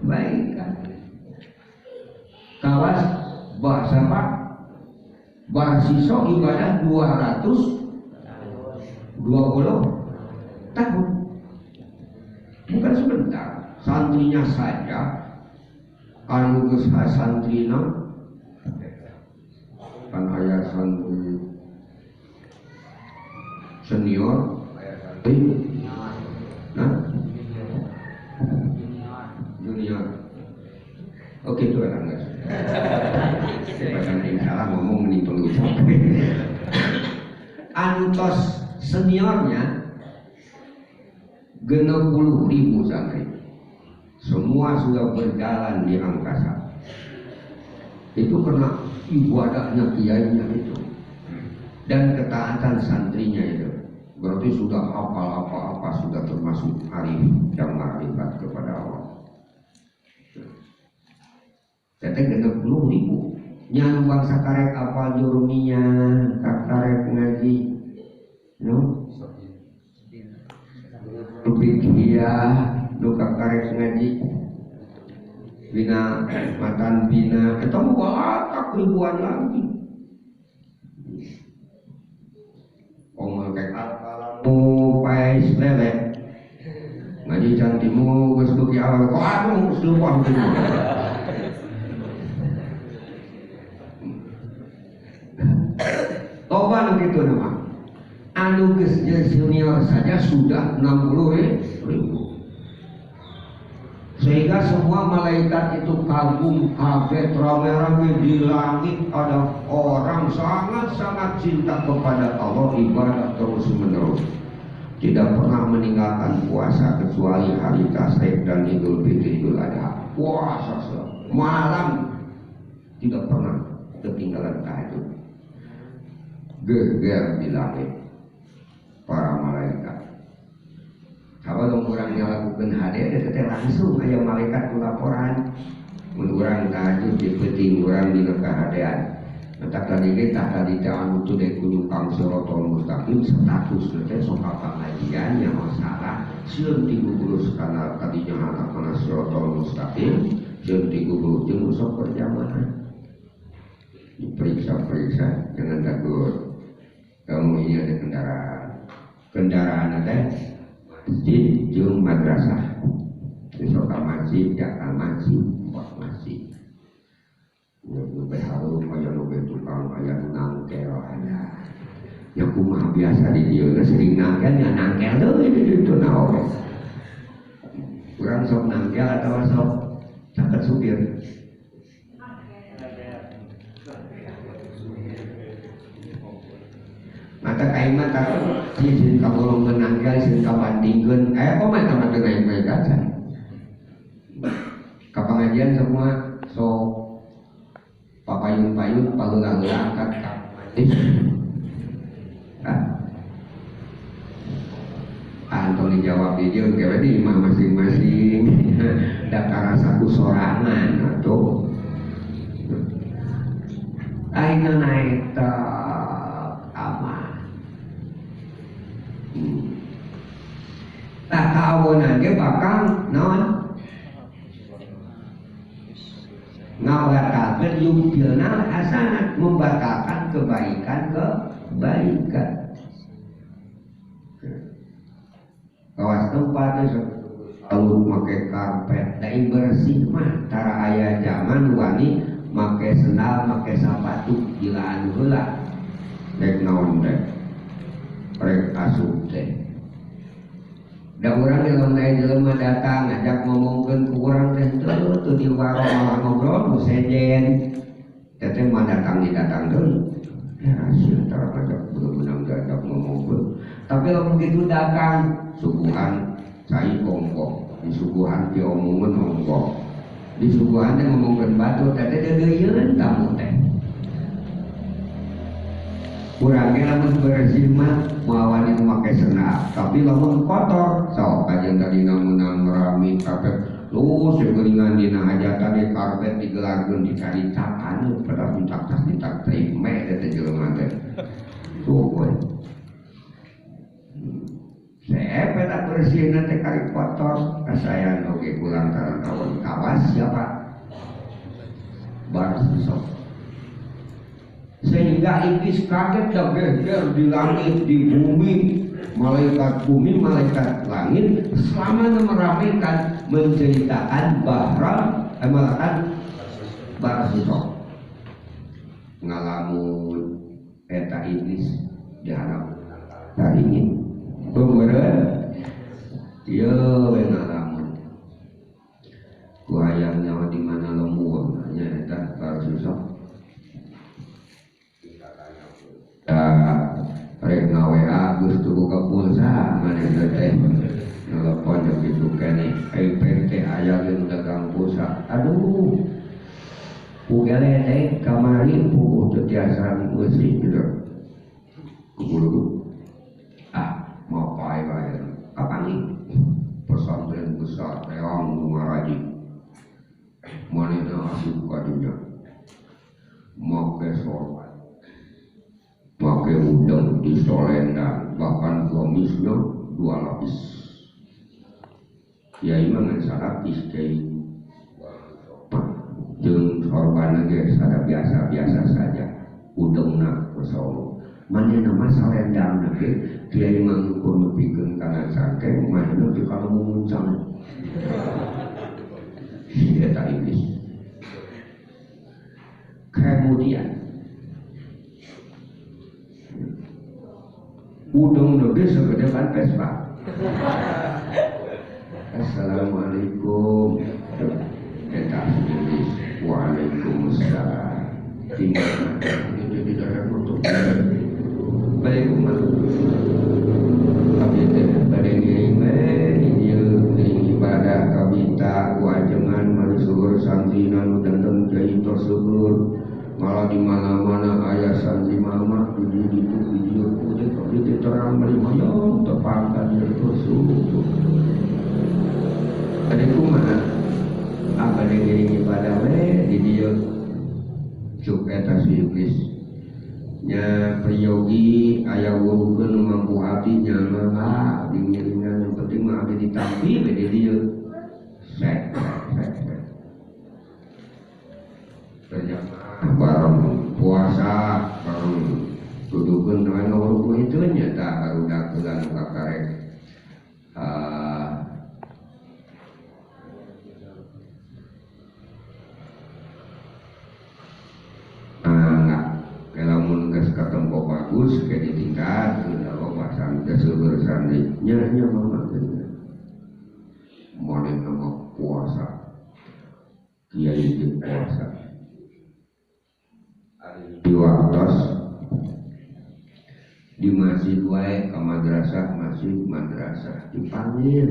kebaikan. Kawas bahasa Pak Barsiso ibadah 220 tahun. Bukan sebentar. Santrinya saja anu geus santrina kan aya santri senior, aya santri, nah, junior. Oke itu kan guys. Daripada salah ngomong mending tong ucap. Anu tos seniornya 60.000 santri. Semua sudah berjalan di angkasa. Itu karena ibadahnya kiainya itu dan ketaatan santrinya itu. Berarti sudah hafal apa-apa, sudah termasuk arif dan makrifat kepada Allah. Teteh 60.000 nyanu bangsa karek apal juruminya, karek ngaji, no? Rupiah, luka karek ngaji, bina matan bina, ketemu balatak ribuan lagi. Omel kayak alkalamu paes lele, ngaji cantimu geus beuki awal, kok atuh geus lupa gitu. Toba nu kitu nama. Anu geus senior saja sudah 60.000. Sehingga semua malaikat itu kagum, kaget, rame-rame di langit ada orang sangat-sangat cinta kepada Allah, ibadah terus-menerus. Tidak pernah meninggalkan puasa kecuali hari tasyrik dan Idul Fitri, Idul Adha. Puasa malam tidak pernah ketinggalan tahajud. Geger di langit para malaikat. Kalau orang ngalakukeun hade teh langsung aya malaikat ku laporan. Mun urang tahajud di peuting urang dina kahadean. Matak tadi ge tah tadi teh anu teu deui kudu kang siratal mustaqim status teh sok ka pangajian nya masalah sieun ti gugurus kana tadinya anak kana siratal mustaqim sieun ti gugurus jeung sok berjamaah. Diperiksa-periksa jangan takut. Kamu ini ada kendaraan. Kendaraan teh masjid jeung madrasah. Besok ka masjid, ya ka masjid, buat masjid. Nu beh harum aya nu beh tukang aya nu nangkel aya. Ya kumaha biasa di dieu sering nangkel nya nangkel deui di ditu naon. Urang sok nangkel atawa sok caket supir. Mata kain mata izin kabolong menanggal izin kabandingkeun kok mah mah teu naik bae kaca. Ka pangajian semua sok papayun-payun paheula-heula angkat ka majelis. Hah? Antong dijawab di dieu ge di imah masing-masing. Da karasa ku sorangan atuh. Ayeuna naik aman. Tah kaawonan ge bakal naon? Ngabatalkeun yubdilna hasanat, membatalkan kebaikan-kebaikan. Kawas tempat selalu make karpet, da bersih mah tara aya zaman wani make sendal, make sapatu gilaan heula. Rek naon teh? Rek asup teh. Da urang lamun aya jelema datang ngajak ngomongkeun ku urang teh teu teu di warung ngobrol nu sejen. Teh mah datang didatang deui. Ya sieun tara ngajak beunang diajak ngomongkeun. Tapi lamun kitu datang suguhan cai ongkoh, disuguhan diomongeun ongkoh. Disuguhan teh ngomongkeun batur teh teh deuleuyeun tamu teh. Urang ge lamun bersih mah moal wani make sendal, tapi lamun kotor sok kajian tadi meunang rami karpet lus geuningan dina hajatan ge karpet digelarkeun dicaritakan pada puncak tas ditak terime teh jelema teh. Tuh we. Saya peta bersihna teh kari kotor kasayan oge kulantaran awan kawas siapa bar sok. Sehingga iblis kaget dan geger di langit, di bumi, malaikat bumi, malaikat langit selama meramaikan menceritakan bahram, malakan barsisok ngalamun eta iblis diharap Taringin pemeureun ieu we ngalamun ku hayang nyawa di mana lembur nya eta susah rek ngaWA geus teu boga pulsa maneh teh nelepon jeung kitu keneh ai teh aya ge nu dagang pulsa aduh pugele teh kamari puguh teu tiasa ngeusi gitu kudu ah mau pae bae kapangi pesantren besar reong ngaraji manehna asup ka dinya make sorban make udeng di solenda bahkan gomisnya 2 lapis kiai mah ngan salapis kiai jeung sorbanna ge sada biasa-biasa saja udengna kosong manehna mah salendangna ge kiai mah ngukur nepikeun kana cangkeng manehna teh kana muncang eta iblis. Kemudian udeng lebih segede ban Vespa. Assalamualaikum. Eta iblis. Waalaikumsalam. Di mana? Itu di dalam nutup. Baik umat. Abdi teh bade ngiring we ieu ibadah kabita ku ajengan manusuhur santrina nu danten kiai tos seueur. Malah di mana-mana aya santri mama di dieu ditu di dieu teh abdi teh terang bari hoyong tepang ka dieu tos seueur. Ade kumaha? Abdi ngiring ibadah we di dieu. Cuk eta si iblis. Nya priyogi aya wurukeun nu mampu abdi nya mah abdi ngiringan yang penting mah abdi ditampi we di dieu. Sek sek sek. Berjamaah bareng puasa bareng tudukeun we ngawurukeun itu nya tah barudak heula nu kakarek. Lamun geus katempo bagus ke ditingkat loba santri seueur santri nya nya mama teh manehna mah puasa kiai ge puasa di waktos di masjid wae ka madrasah masjid madrasah dipanggil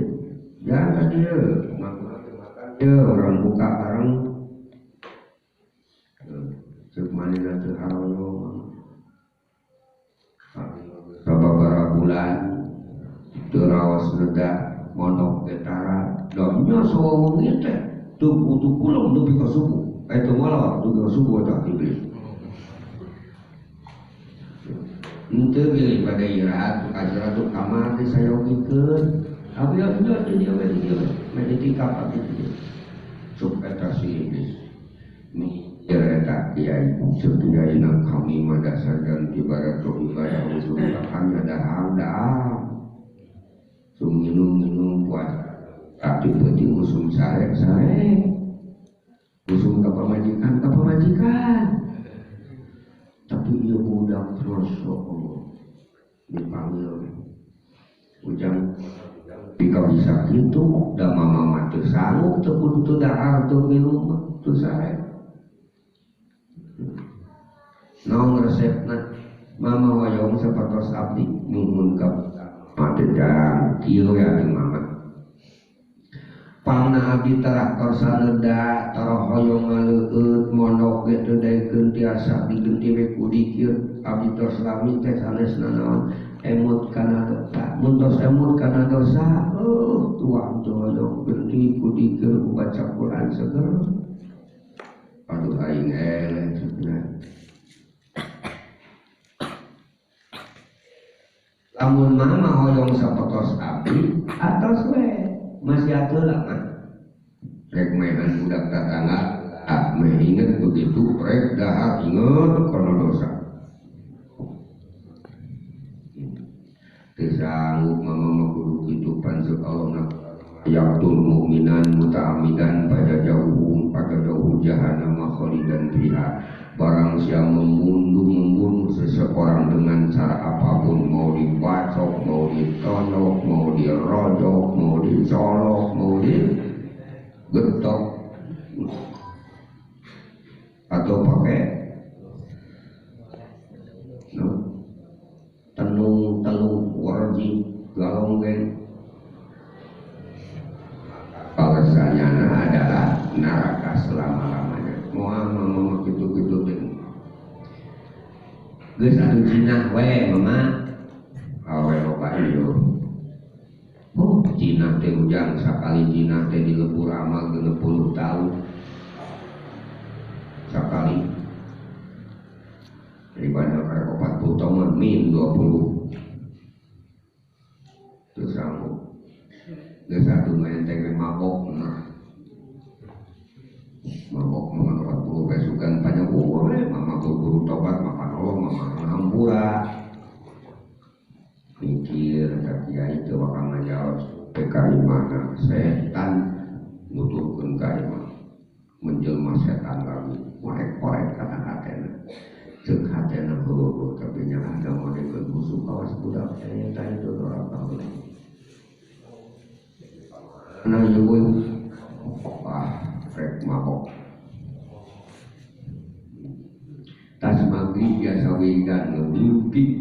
jangan ieu makan ieu orang buka bareng ceuk manehna teu haroyong sababaraha bulan teu raos reda mondok ge tara da nya sawengi teh teu kudu pulang nepi ka subuh eta malah nepi ka subuh eta iblis henteu ge pada irahat ka jero kamar teh sayogikeun abdi nya di dieu we di dieu we ditikap abdi di dieu cuk eta si iblis mikir eta kiai cuk kiai na kami mah dasar dan ibarat ibadah usul hanya dahang dahang sum minum-minum puasa tapi penting usum sare-sare usum ka pamajikan tapi ieu budak masya Allah dipanggil ujang jika bisa gitu da mama mah teu sanggup teu kudu teu dahar teu minum teu sare naon resepna mama hoyong sapertos abdi nuhun ka madedang kieu we abdi mama pangna abdi tarah karsa tara hoyong ngaleueut mondok ge teu daekeun tiasa digenti we ku dikir abdi tos lami teh sanesna naon emut kana dosa mun tos emut kana dosa tuang teu hoyong genti ku dikir ku baca Quran seger aduh aing eleh cenah. Lamun mama hoyong sapertos abdi atos we masih atuh lah mah rek mainan budak tetangga ah meh inget begitu rek dahar inget kana dosa teu sanggup mama mah kudu kitu pansuk Allah na yaqtul mu'minan muta'ammidan pada jauh jahannam khalidan fiha barang siapa membunuh seseorang dengan cara apapun, mau dibacok, mau ditonjok, mau dirojok, mau dicolok, mau digetok, atau pakai no, tenung telung warji galonggeng, balasannya adalah neraka selama-lamanya. Moal mama gitu-gitu teh. Geus atuh jinah we mama. Awe loba ieu. Oh, jinah teh ujang sakali jinah teh dilebur amal 60 tahun. Sakali. Daripada karek 40 tahun min 20. Teu sanggup. Geus atuh enteng we mabok mah. Mabok mah 40 besukan panjang umur we mama buru tobat makan Allah mama ngahampura. Mikir ka kiai teu bakal ngajawab PKI mana setan nuturkeun ka imah menjelma setan lagi korek-korek kana hatena ceuk hatena heueuh tapi nya ada modekeun musuh kawas budak eta itu doraka heula. Nah ieu ah rek mabok tas maghrib biasa wiridan mimpi